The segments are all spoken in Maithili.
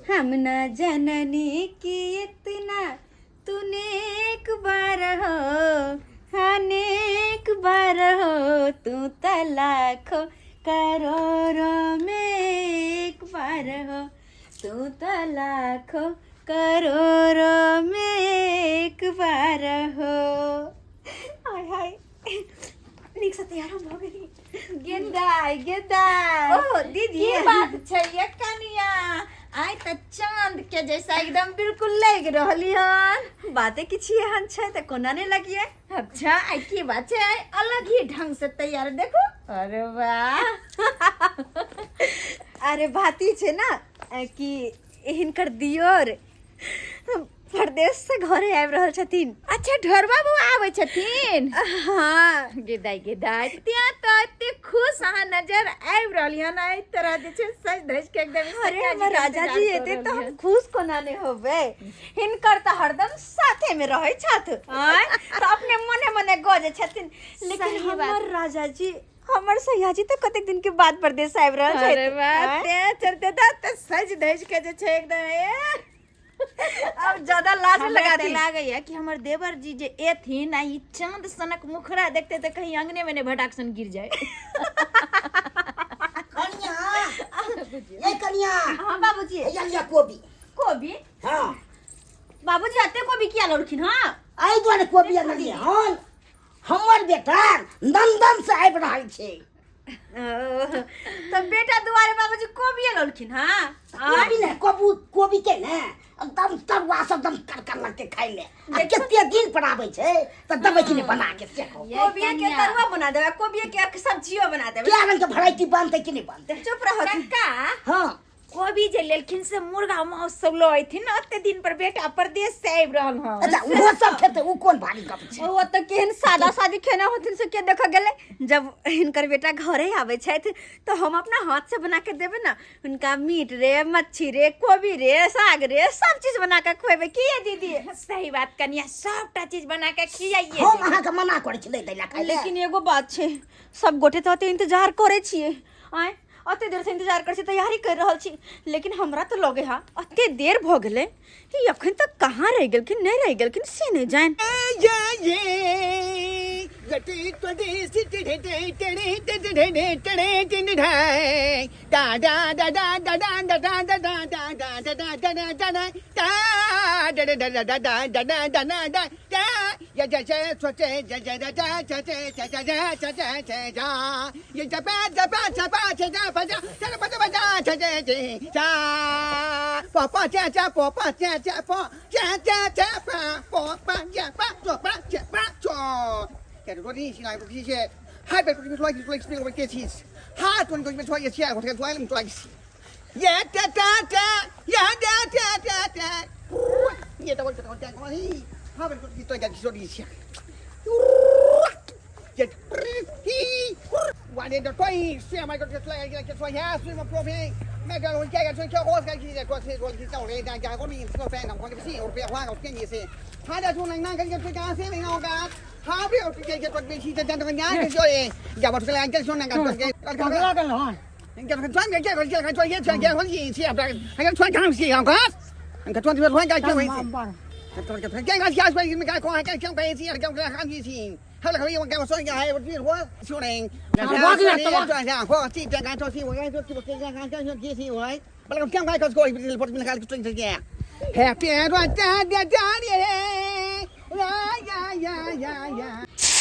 हम न जननी की इतना तू नेक बार हो, अनेक बार हो, तू त लाखों करोड़ों में एक बार हो, तू त लाखों करोड़ों में एक बार हो। हाय हाय, नीक से तैयार हम भऽ गेली। गेदाय गेदाय। ओ दीदी, की बात छै ये कनिया, आइ तऽ चांद के जैसा एकदम बिल्कुल लागि रहली हन। बाते किछु एहन छै तऽ कोना नहि लगिए। अच्छा, आइ की बात छै, आइ अलग ही ढंग से तैयार देखो। अरे वाह। अरे बात ई छै ना कि हिनकर दियोर परदेश से घरे आबि रहल छथिन। अच्छा, ढोरबा बाबू आबै छथिन? हाँ। गेदाय गेदाय, त्या तऽ एते खुश अहाँ नजर आबि रहली हन, एहि तरह जे छै सज धज के एकदम। अरे हमर राजा जी एते तऽ हम खुश कोना नहि होबै? हिनकर तऽ हरदम साथे में रहै छथि, आँय, तऽ अपने मने मने गजै छथिन, लेकिन सही बात। हमर राजा जी, हमर सैया जी तऽ कतेक दिन के बाद परदेश आबि रहल छथि। अरे वाह। आँय? तें चलते तऽ सज धज के जे छै एकदम ए अब ज्यादा लाज हमरा लगा तऽ दी। लागैया कि हमर देवर जी जे एथिन आ ई चांद सनक मुखड़ा देखते तऽ कहीं अंगने में नहि भटाक सन गिर जाए। कनिया, ये कनिया। हाँ बाबूजी। हैया लिया कोबी। कोबी? हाँ। बाबूजी, अते कोबी किया लौलखिन? हाँ, एहि दुआरे कोबी अनलियै हन, हमर बेटा नंदन से आबि रहल छै। तऽ बेटा दुआरे बाबूजी कोबिये लौलखिन? हाँ। कोबी ने, कोबू कोबी के ने एकदम तरुआ सब एकदम करकर लगते खाय में, आ कते दिन पर आबै छै तऽ देबै कि नहि बना के से कहू। कोबिये के तरुआ बना देबै, कोबिये के सब्जियो बना देबै। क्या रंग के वैरायटी बनतै कि नहि बनतै? चुप रहो। कक्का। हाँ। कोबी जे लेलखिन से मुर्गा मांस सब लऽ अयथिन ने, ओते दिन पर बेटा परदेश से आबि रहल हन। अच्छा, ओहो सब खेतै, ओ कोन भारी गप छै? ओ तऽ केहन सादा सादी खेना होथिन से के देखऽ गेलै। जब हिनकर बेटा घरे आबै छथि तऽ हम अपना हाथ से बना के देबै ने हुनका, मीट रे, मच्छी रे, कोबी रे, साग रे, सब चीज बना के खुएबै। की ये दीदी? सही बात कनिया, सबटा चीज बना के खियाइए। हम अहाँके मना करै छी नहि दै लए खाय लए। लेकिन एगो बात छै, सब गोटे तऽ ओते इंतजार करै छियै, आँय, अते देर से इंतजार करै छी, तैयारी कर रहल छी, लेकिन हमरा तऽ लगे हा अते देर भऽ गेलै कि अखन तक कहाँ रहि गेलखिन, नहि रहि गेलखिन से नहि जानि।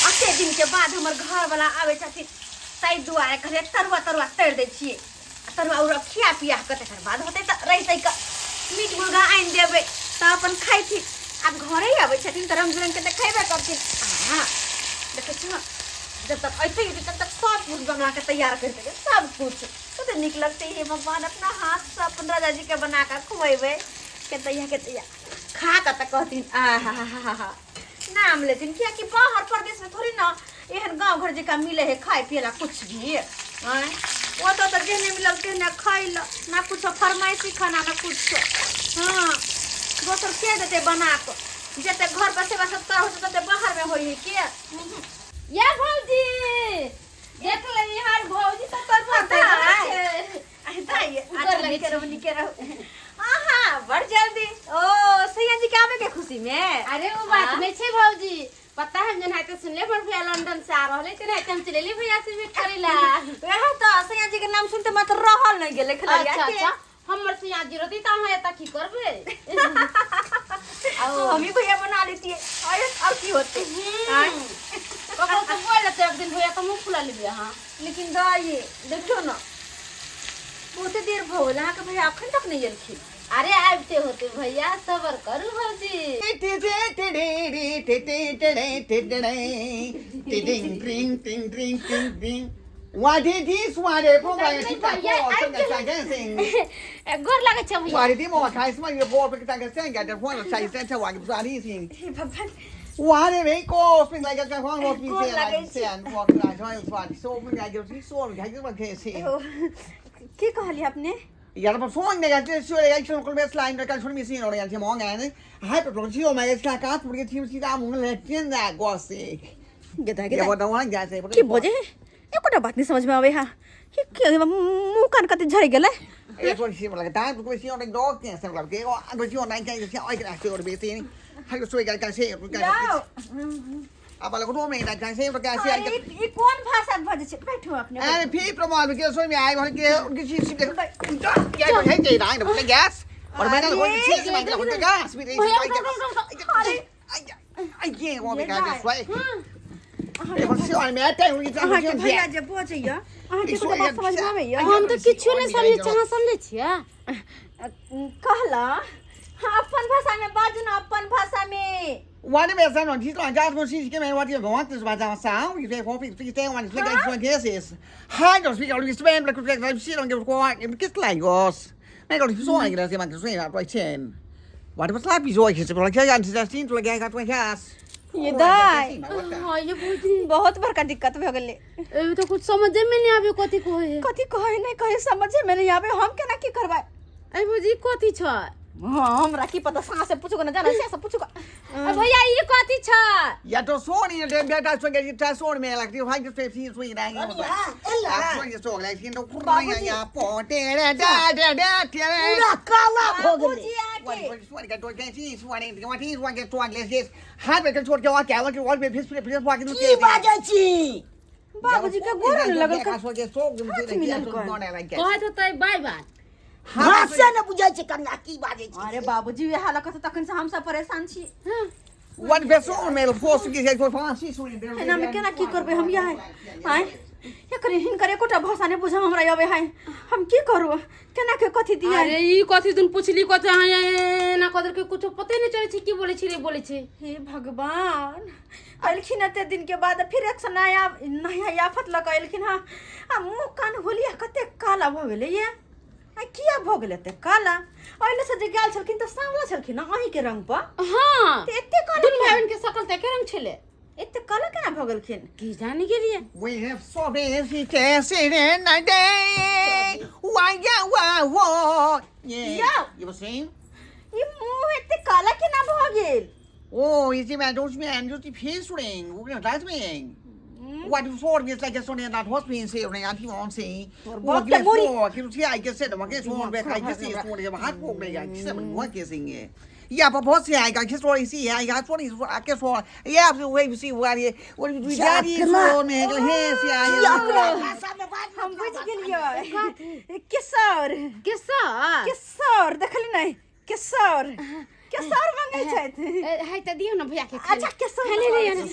अते दिन के बाद हमर घर वाला आबै छथिन, ताहि दुआरे कहलियै तरुआ तरुआ तरि दै छियै, आ तरुआ उरुआ खिया पिया कऽ तकर बाद होतै तऽ रहितै कऽ मीट मुर्गा आनि देबै तऽ अपन खैथिन। आब घरे आबै छथिन तऽ रंग बिरंगके तऽ खयबे करथिन। आ देखै छी ने, जब तक अयतै अयतै तब तक सब कुछ बना कऽ तैयार करि देबै, सब कुछ कते नीक लगतै। हे भगवान, अपना हाथसँ अपन राजा जीके बना कऽ खुएबै के तैया के तैया खा कऽ तऽ कहथिन आ हा हा हा हा, नाम लेथिन, कियाकि बाहर परदेशमे थोड़ी ने एहन गाँव घर जकाँ मिलै है खाय पियै ला कुछ भी। आँय, ओतऽ तऽ जेहने मिलल तेहने खैल ना, कुछो फरमाइशी खाना ना कुछो। हाँ, दोसर के देतै बना कऽ? जते घर पर सेवा सत्कार होइ छै तते बाहरमे होइ है के? ये भौजी, देख ले यार, भौजी तऽ तरुआ दाइ, दाइ, अच्छा, नीके रहू, नीके रहू। अहाँ खुशी में। अरे वो बात नहीं छै भौजी, पता है हम जेनाहिते सुनले हमर भैया लंदन से आ रहले, तेनाहिते हम चलेली भैया से भेंट करेला। वएह तऽ सैया जी के नाम सुनते मात्र रहल नहीं गेलै खिलरिया अच्छा के। अच्छा, हमर सैया जी रहती तऽ अहाँ एतऽ की करबै? हम ही भैया बना लेतियै अरे और की होते। आँय? ककरो से बोल लेते एक दिन भैया तऽ मुँह फुला लेबै अहाँ। लेकिन दाई देखियौ ने बहुते देर भऽ गेल, अहाँके भैया अखन तक नहि एलखिन। अरे आबिते होते भैया, सबर करू भौजी। गोर लागै छै भैया। हे भगवान। ओ, की कहलियै अपने? गेदा गेदा की बजे है, एकोटा बात नहीं समझ में आवे। हा ई के मुंह कान कते झड़ गेलै। जाओ। अरे ई कोन भाषा बजै छै? बैठू अपने। अहाँके भैया जे बजैया अहाँके एकोटा बात समझ में आबैया? हम तऽ किछो नहि समझै छियै, अहाँ समझै छियै? कहला हाँ, अपन भाषा में बाजू ना, अपन भाषा में। ये दाई हाँ ये भौजी, बहुत बड़का दिक्कत भऽ गेलै। ए तो कुछ समझे में नहीं आवे कथी कहै है। कथी कहै नहि कहै समझे में नहीं आवे, हम केना की करबै? ए भौजी कथी छै? हाँ हमरा की पता, सास से पूछू ना जाना से पूछू। ए भैया ई कथी छै? पूरा काला भऽ गेलै। बाबूजी अहाँके की बाजै छी? बाबूजी के गोर नहि लगल। कहैत होतै बाय बाय। भाषा ने बुझै छै कन्या की बाजै छी। अरे बाबूजी वएह लऽ कऽ तऽ तखन से हमसब परेशान छी। एना में केना की करबै हम? यह आँय एकर हिनकर एकोटा भाषा नहि बुझल हमरा अबै है, हम की करू? केना के कथी दिया? अरे ई कथी तुम पुछली कथी अहाँ एना कऽ देलकै, कुछो पते नहीं चलै छै की बोलै छै रे बोलै छै। हे भगवान, एलखिन एते दिन के बाद फिर एक से नया नया आफत लऽ कऽ एलखिन। हँ आ मुँह कान होलिया कते काला भऽ गेलै ये, आ किया भऽ गेलै एते काला? ओहिले से जे गेल छलखिन तऽ सांवला छलखिन ने अहींके रंग पर। हाँ तऽ एते काला दुनू भाई बहन के शकल तऽ एके रंग छलै। एते काला केना भऽ गेलखिन? की जाने गेलियै। ई मुँह एते काला केना भऽ गेल? की अपना भाषा में बाज? हम बुझि गेलियै, केसर। केसर? केसर देखली नहि, केसर केसर मंगै छथि। है तऽ दियौ ने भैया के खाय अच्छा लए। केसर ले ले ले।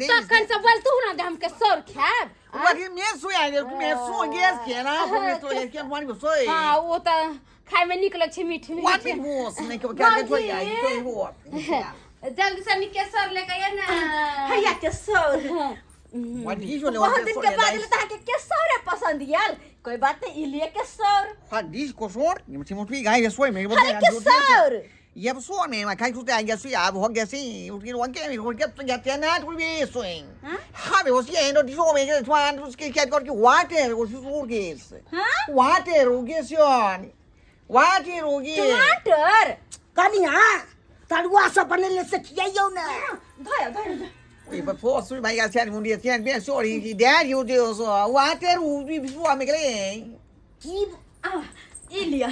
तखन से बोल तू ना जे हम केसर खायब। हाँ ओ तऽ खाय में नीक लगै छै, मीठ मीठ। जल्दी से नीक केसर लेके आइए ना। हैया केसर, बहुत दिन के बाद एलै तऽ अहाँके केसरे पसंद आयल। कोई बात नहीं, ई लिए केसर। अरे केसर। टमाटर। कनिया तरुआ सब बनेले से खियाइयौ ने। धोयो धोयो। की आ, ई लिअ।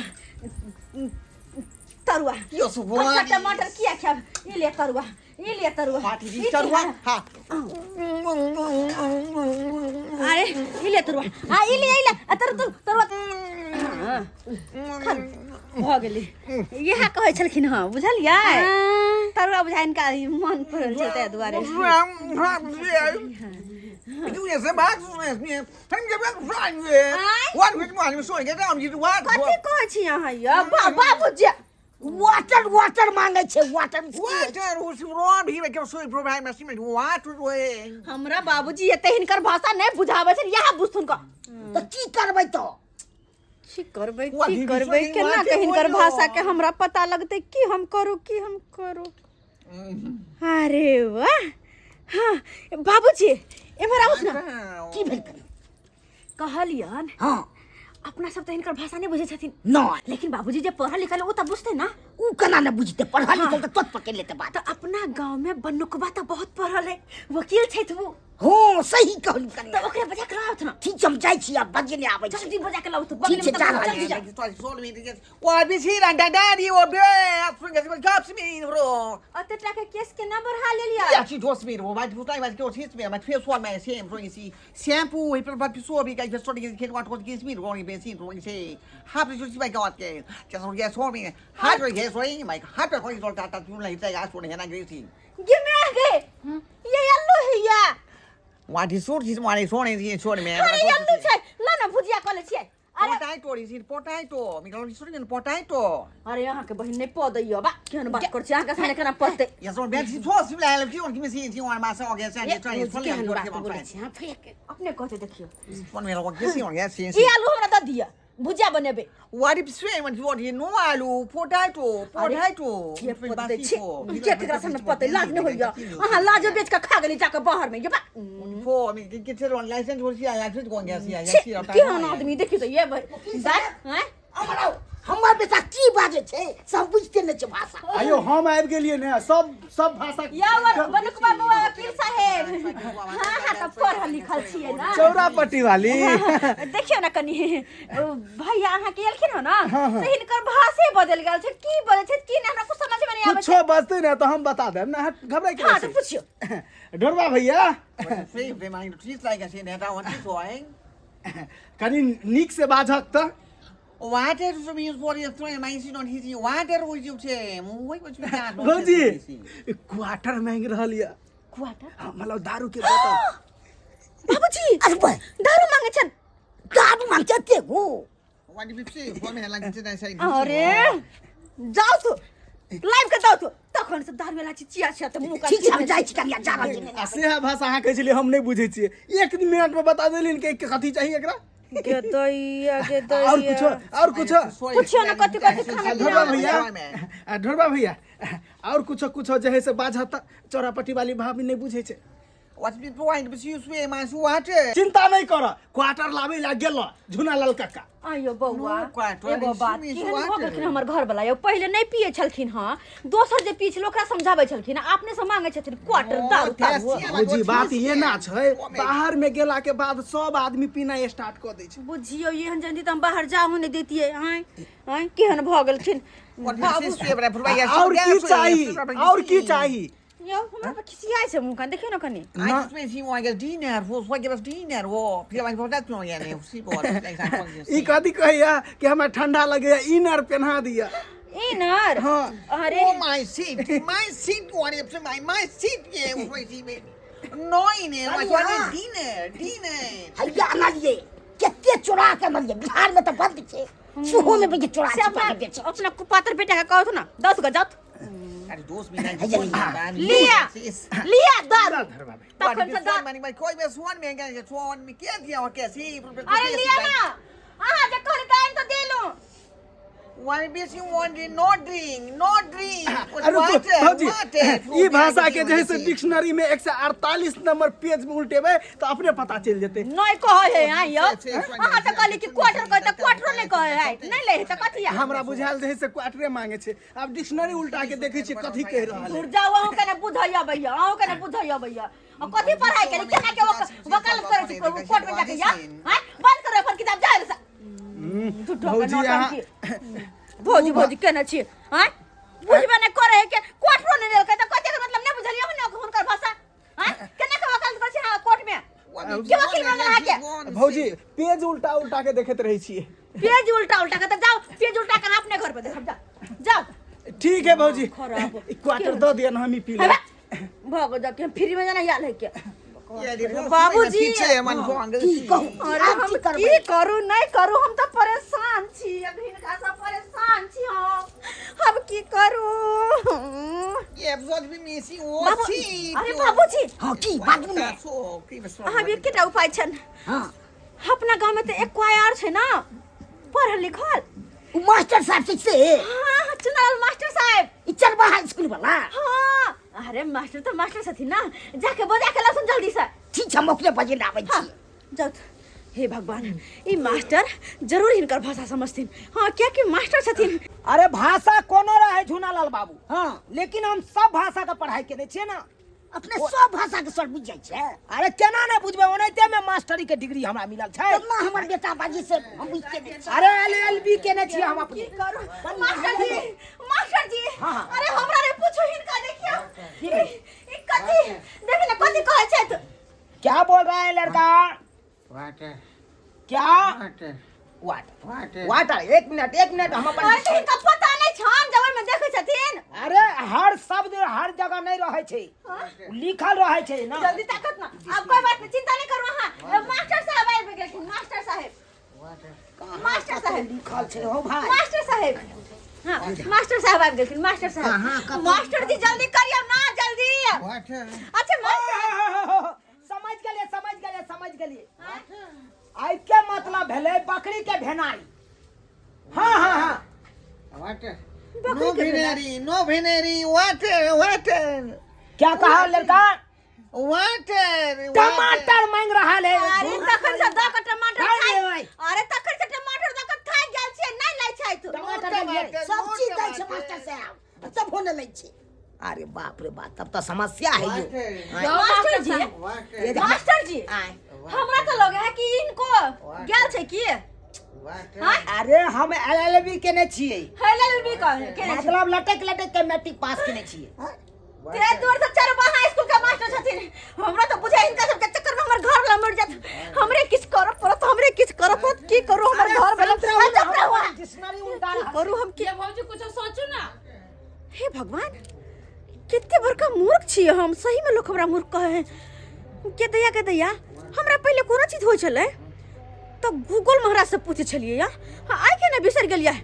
तरुआ। यो कच्चा टमाटर किया खायब? ई ले तरुआ, ई ले तरुआ। हाथी जी तरुआ। हाँ, अरे ई ले तरुआ, आ ई ले, ई ले, आ तरु तरु तरुआ। हाँ, खा भऽ गेलै। इएह कहै छलखिन हँ, बुझलियै? तरुआ बुझा हिनका मन पड़ल छै ताहि दुआरे। कथी कहै छी अहाँ यौ बाबूजी? वाटर वाटर मांगे छै, वाटर। हमरा बाबूजी एते हिनकर भाषा नहि बुझाबै छै, इएह बुझथुन कऽ। तऽ की करबै? तऽ की करबै, की करबै, केना के हिनकर भाषा के हमरा पता लगतै? की हम करू, की हम करू? अरे वाह! हाँ बाबूजी, एम्हर आउस ने। की भेल? कहलियन, हाँ, अपना सब तऽ हिनकर भाषा नहि बुझै छथिन। नहि। लेकिन बाबूजी जे पढ़ल लिखल, ओ तऽ बुझतै ना। उ केना ने बुझतै? पढ़ल लिखल तऽ तुरंत पकड़ि लेतै बात। तऽ अपना गाँव में बनुकबा तऽ बहुत पढ़ल है, वकील छथि वो। हँ, सही कहलू कनिया। तऽ ओकरे बजा के लाउथ ना। ठीक छै, हम जाइ छी, आब बजेने आबै छी। जल्दी बजा के लाउथ। ठीक छै, जा रहल छी। ओते टा के केस केना बढ़ा लेलियै? गे मैं गे, ये अल्लू है या? अरे अल्लू छै, ला ना, भुजिया कऽ लै छियै। अरे अरे, अहाँके बहिन नहि पऽ दैया बा। केहन बात करै छी अहाँके सामने? केना पड़तै? केहन बात बोलै छी अहाँ? फेक अपने कहते। देखियौ, ई आलू हमरा दऽ दिअ, भुजिया बनेबै। के पतै छी के? केकरा सामने पतै? लाज नहि होइया अहाँ? लाजो बेच कऽ खा गेली जाकऽ बाहर में। ये बा, छी, केहन आदमी देखियौ तऽ। ये भाई दाइ हैं। हमर हमर बेटा की बाजै छै, सब बुझते नहि छै भाषा। आइयो हम आबि गेलियै ने, सब सब भाषा। या बनुकबा बौआ, वकील साहेब। हाँ हाँ, तऽ पढ़ल लिखल छियै ना। चौरा पट्टी वाली। देखियौ ने कनि, ओ भैया अहाँके एलखिन हो ना, से हिनकर भाषे बदलि गेल छै। की बजै छै की नहि, हमरा कुछ समझ में नहीं आबै छै। कुछो बजतै ने तऽ हम बता देब ने, अहाँ घबराइ के हाँ, तऽ पुछियौ। ढोरबा भैया, कनि नीक से बाजक तऽ। भौजी, क्वार्टर मांगि रहल यऽ। क्वार्टर? हाँ, मतलब दारू के बोतल। बाबूजी, अरे बा, दारू मांगे छन। दारू मांगै छै गो? अरे जाउ तो लाइव के जाउ तो, तखन से दारू वाला चिचिया छै तऽ मुँह। ठीक छै, हम जाइ छी कनिया, जा रहल छी। आ सेहा भाषा अहाँ कहै छलियै हम नहि बुझै छियै, एक मिनट में बता देलिन कि कथी चाही एकरा। गे दैया, गे और दैया। कुछो, और कुछो? पुछियो ने, कथी कथी खाना आ पीना? ढोरबा भैया, आ ढोरबा भैया, और कुछो कुछो जे है से बाजत तऽ चौरापट्टी वाली भाभी नहि बुझै छै। चिंता नहीं कर, क्वार्टर लाबै ला गेल झुना लाल काका। आइयो बौआ, नो क्वार्टर, एगो बात, इसमें केहन भऽ क्वार्टर। गेलखिन हमर घर वाला यौ? पहिले नहि पियै छलखिन हँ, दोसर जे पियै छलै ओकरा समझाबै छलखिन, अपने से मांगे छथिन क्वार्टर, दारू तारू। भौजी, बात ये ना छै, बाहर में गेला के बाद सब आदमी पीना स्टार्ट कऽ दै छै। बुझियौ, एहन जनती तऽ हम बाहर जाहू नहि दैतियै। आँय आँय, केहन भऽ गेलखिन बाबू? और की चाही, और की चाही? यौ, हमरा पर खिसियाइ छै मुँह कान, देखियौ ने कनि। ई कथी कहैया कि हमरा ठंडा लगैया, इनर पेन्हा दिया। इनर? हाँ। अरे Oh my seat, my seat, what is my my seat? Yeah, no, dinner, dinner. हैया अनलियै, कते चोरा के अनलियै। बिहार में तऽ बंद छै, सेहो में बेच चोरा से छिपा अपना के बेचै। अपना कुपात्र बेटा के कहू ने, 10 गो जात। अरे दोस्त मिला लिया लिया दारू। धरबा भाई। तखन से अरे लिया ना, अहाँ जे कहली तऽ आनि तऽ देलहुँ। अरे रुको भौजी, ई भाषा के जे है से डिक्शनरी में 148 नंबर पेज में उल्टेबै तऽ अपने पता चलि जेतै। नहि कहै है। आइ यौ, अहाँ तऽ कहली कि क्वार्टर कहै तऽ क्वार्टरो नहि कहै है, नहि लै है तऽ कथी है? हमरा बुझायल जे है से क्वार्टरे मांगे छै, आब डिक्शनरी उल्टा के देखै छियै कथी कहि रहल है। दूर जाउ, अहूँ के ने बुझै अबैया, अहूँ के ने बुझै अबैया। आ कथी पढ़ाइ केली? केना के वकालत करै छी कोर्ट में जाके? या आँय, बंद करो अपन किताब, जाय से झूठो के भौजी, अहाँ नौटंकी। भौजी भौजी केने छी? आँय। बुझबे नहि करे है के क्वार्टरो नहि देलकै तऽ कथी के मतलब नहि बुझलियै ने हुनकर भाषा हैं केना के वकालत करै छी अहाँ कोर्ट में के वकील बनल अहाँके भौजी पेज उल्टा उल्टा के देखैत रहै छियै पेज उल्टा उल्टा के तऽ जाउ पेज उल्टा के अहाँ अपने घर पर देखब जाउ जाउ ठीक है भौजी खराब। ई क्वार्टर दऽ दिअ ने हम ई पी लेब भऽ गेल जाके फ्री में जाना आयल है के बाबूजी की कहू अरे आब हम की की करबै करू नहीं करू हम तो परेशान छी अब हिनका से परेशान छी हम हम की करू बाबू अरे बाबूजी हँ की बाजू ने अहाँ भी एकेटा उपाय छनि हँ अपना गाँव में तो एक क्वायर छै ना पढ़ल लिखल ओ मास्टर साहब छै से हाँ चुनाव मास्टर साहब ई चरवाहा स्कूल वाला हाँ अरे मास्टर तो मास्टर छथिन ना जाके बजा के लाथुन जल्दी से ठीक छै हम ओकरे बजेने आबै हाँ छी जाउ हे भगवान ई मास्टर जरूर हिनकर भाषा समझथिन हाँ कियाकि मास्टर छथिन अरे भाषा कोनो रहे झुनालाल बाबू हाँ लेकिन हम सब भाषा के पढ़ाई केने छियै ना अपने सब भाषा के सर बुझि जाइ छै अरे केना नहि बुझबै ओनाहिते में मास्टरी के डिग्री हमरा मिलल छै केना हमर बेटा बाजी से हम बुझिते नहि छी अरे एल एल बी केने छियै हम अपने करू मास्टर जी मास्टर जी हाँ, हाँ। अरे हमरा रे पूछो हिनका देखियो ई कथी देखि ने कथी कहै छथि क्या बोल रहा है लड़का क्या वाटर वाटर एक मिनट हम अरे अपन तऽ हिनका पता नहि छनि जब ओहिमे देखै छथिन अरे हर शब्द हर जगह नहीं रहे छै लिखल रहे छै ना जल्दी ताकत ना अब कोई बात नहीं चिंता नहीं करू अहाँ मास्टर साहब आबि गेलखिन मास्टर साहेब मास्टर साहेब लिखल छै हो भाई मास्टर साहेब हाँ मास्टर साहब आबि गेलखिन मास्टर साहब मास्टर जी जल्दी करियौ ना जल्दी अच्छा मास्टर समझ गेलिए समझ गेलिए समझ गेलिए आइ के मतलब भेलै बकरी के भेनाइ हाँ हाँ हाँ नो भेनेरी नो भेनेरी वाटर वाटर क्या कहा लड़का वाटर टमाटर मांग रहा है अरे तखन से दऽ कऽ टमाटर भाई, खाइ भाई। अरे तखन से टमाटर दऽ कऽ थाकि गेल छियै नहि लै छथि टमाटर लेलियै सब चीज दै छै मास्टर साहब तब होने लै छै अरे बाप रे बाप तब तो समस्या है यो मास्टर जी ये जे- मास्टर जी हमरा तऽ लगे है कि इनको गेल छै की हाँ अरे हम एल एल बी केने छियै हेलल भी कह केने छै मतलब लटक लटक के मैट्रिक पास केने छियै ते दूर से चरवाहा स्कूल के मास्टर छथिन हमरा तऽ बुझाइ हिनका सबके चक्कर में हमर घर वाला मर जात हमरे किछ करऽ पड़त हमरे किछ करऽ पड़त की करू हमर घर वाला चुप रहू अहाँ। डिक्शनरी उल्टा की करू हम की ये भौजी कुछ सोचू ना हे भगवान कते बड़का मूर्ख छियै हम सही में लोग हमरा मूर्ख कहै है के दैया के दैया हमरा पहिले कोनो चीज होइ छलै तऽ गूगल महाराज से पूछै छलियै या हाँ आइ के ने बिसरि गेलियै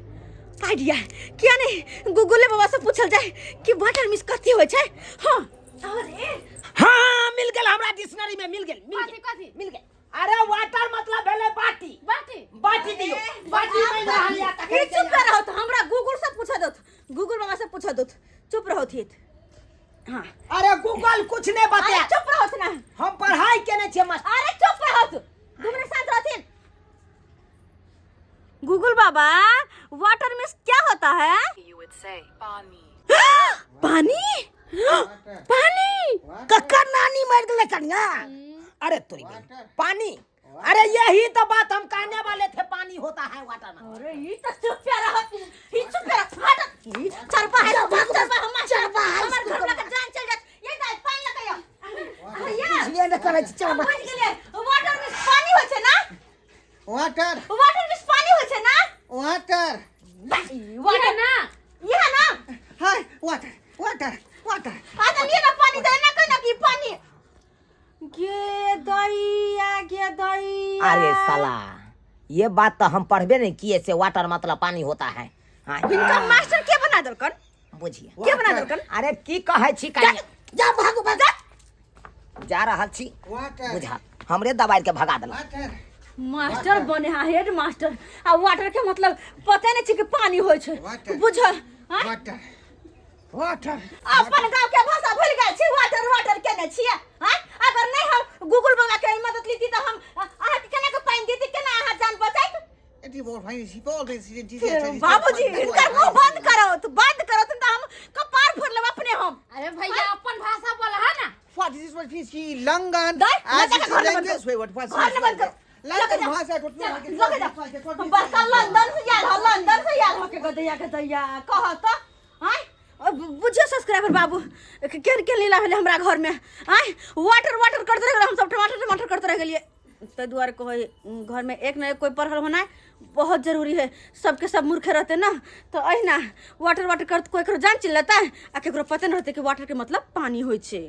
आइडिया किया नहि गूगले बाबा से पूछल जाय कि वाटर मिस कथी होइ छै हाँ अरे हाँ मिल गेल हमरा डिक्शनरी में मिल गेल मिल कथी गेल कथी मिल गेल अरे वाटर मतलब भेलै बाटी बाटी बाटी दियौ बाटी मांगि रहल या ई चुप रहो तो हमरा गूगल से पूछ दो गूगल बाबा से पूछ दो चुप रहो थी हाँ अरे गूगल कुछ नहीं अरे बताया चुप रहो ना हम पढ़ाई केने छियै मास्टर अरे चुप रहो तू 2 मिनट शांत रहथिन गूगल बाबा वाटर मिस क्या होता है You would say पानी. पानी पानी ककर नानी मरि गेलै कनिया अरे तोरी बहन, पानी अरे यही तो बात हम कहने वाले थे पानी होता है वाटर में अरे ये तो चुप पे रहो ये चुप पे रहो हट ये चरपा है चरपा हम चरपा है, हमर घर लगा जान चल जात ये दाई पानी लगायो भैया बुझलियै ने करै छी चरबा बुझ गेलियै वाटर मिस पानी होइ छै ना वाटर वाटर मिस पानी होइ छै ना वाटर वाटर ना ये है ना हाय वाटर वाटर वाटर आ तो लिए ना पानी दे ना कहना कि पानी गे दैया गे दैया अरे साला ये बात तो हम पढ़बे नहीं किए से वाटर मतलब पानी होता है हाँ हिनका मास्टर के बना देलकन बुझिए के बना देलकन अरे की कहै छी कनिया जा भागू भाग जा जा रहल छी वाटर बुझा हमरे दबाइ के भगा देलक वाटर मास्टर बने हा हेड मास्टर आ वाटर के मतलब पते नहीं छै कि पानी होइ छै वाटर। बुझ हाँ? वाटर वाटर अपन गांव के भाषा भूल गेल छी वाटर वाटर केने छियै हाँ? अगर नहीं हम गूगल बाबा के मदद लीती तऽ हम अहाँ के केना के पानि देती केना अहाँ जान बचाइत एटी बोल भाई सी बोल दे सी जी बाबूजी हिनकर मुंह बंद करो तो बंद करो तो हम कपार फोड़ लेब अपने हम अरे भैया अपन भाषा बोला है ना What is what is he Langan? दाइ, As लगा के is घर में बंद language, करो। wait, what was घर में बंद करो। लंगन लगा जा। भाषा लगा जा। हम बड़का लंदन से आयल ह लंदन से आयल ह के गदैया के दैया कह तो आय बुझियो सब्सक्राइबर बाबू, केहन केहन लीला भेलै हमरा घरमे। आँय, वाटर वाटर करते रह गेलै, हमसब टमाटर टमाटर करते रह गेलियै। ताहि दुआरे कहै, घरमे एक ने एक कोइ पढ़ल होनाइ बहुत जरूरी है। सबके सब मूर्खे रहते ना तऽ अहिना वाटर वाटर करत, कोइ ककरो जान चिन्ह लेतै आ ककरो पते नहि रहतै कि वाटरके मतलब पानी होइ छै।